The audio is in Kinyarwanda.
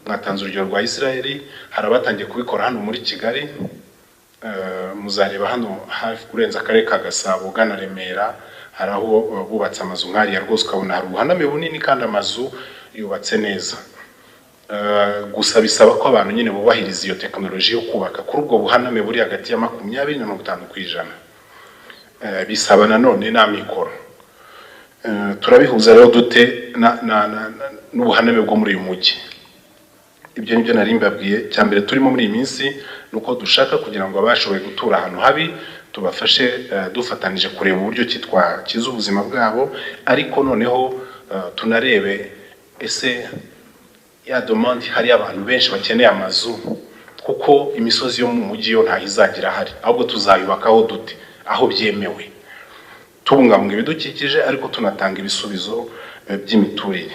Mwatanze urugero rwa Israel, hari abatangiye kubikora hano muri Kigali. Muzareba hano hafi kurenza akarere ka Gasabo ugana Remera, hari aho bubatse amazu nk'ariya rwose, ukabona hari ubuhaname bunini kandi amazu yubatse neza. Gusa bisaba ko abantu nyine bubahiriza iyo tekinoloji yo kubaka kuri ubwo buhaname buri hagati ya 20 na 50%. Bisaba nanone n'amikoro. Turabihuza rero dute n'ubuhaname bwo muri uyu mujyi? Ibyo nibyo nari mbabwiye. Cya mbere turimo muri iyi minsi ni uko dushaka kugira ngo abashoboye gutura ahantu habi tubafashe, dufatanije kureba uburyo ki twakiza ubuzima bwabo, ariko noneho tunarebe ese ya demande, hari abantu benshi bakeneye amazu, kuko imisozi yo mu mujyi yo ntaho izagira ahari, ahubwo tuzayubakaho dute aho byemewe, tubungabunga ibidukikije ariko tunatanga ibisubizo by'imiturire.